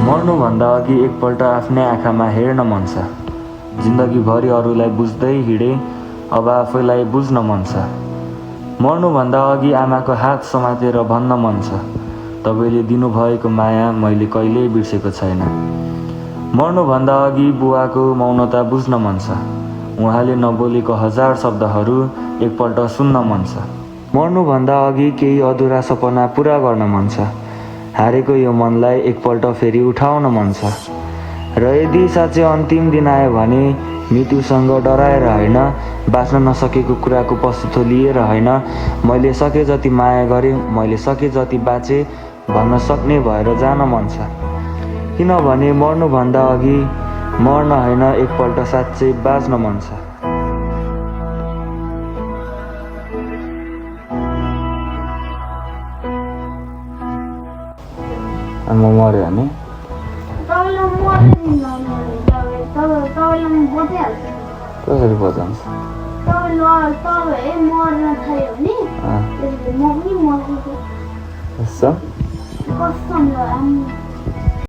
मर्नुभन्दा अघि एकपल्ट आफ्नै आँखामा हेर्न मन छ। जिन्दगीभरि अरूलाई बुझ्दै हिँडे, अब आफैलाई बुझ्न मन छ। मर्नुभन्दा अघि आमाको हात समातेर भन्न मन छ, तपाईँले दिनुभएको माया मैले कहिल्यै बिर्सेको छैन। मर्नुभन्दा अघि बुवाको मौनता बुझ्न मन छ। उहाँले नबोलेको 1000 शब्दहरू एकपल्ट सुन्न मन छ। मर्नुभन्दा अघि केही अधुरा सपना पुरा गर्न मन छ। हारेको यो मनलाई एकपल्ट फेरि उठाउन मन छ। र यदि साँच्चै अन्तिम दिन आयो भने मृत्युसँग डराएर होइन, बाँच्न नसकेको कुराको पछुतो लिएर होइन, मैले सके जति माया गरेँ, मैले सके जति बाँचेँ भन्न सक्ने भएर जान मन छ। किनभने मर्नुभन्दा अघि मर्न होइन, एकपल्ट साँच्चै बाँच्न मन छ। आमा मऱ्यो भने कसरी बचाउँछ?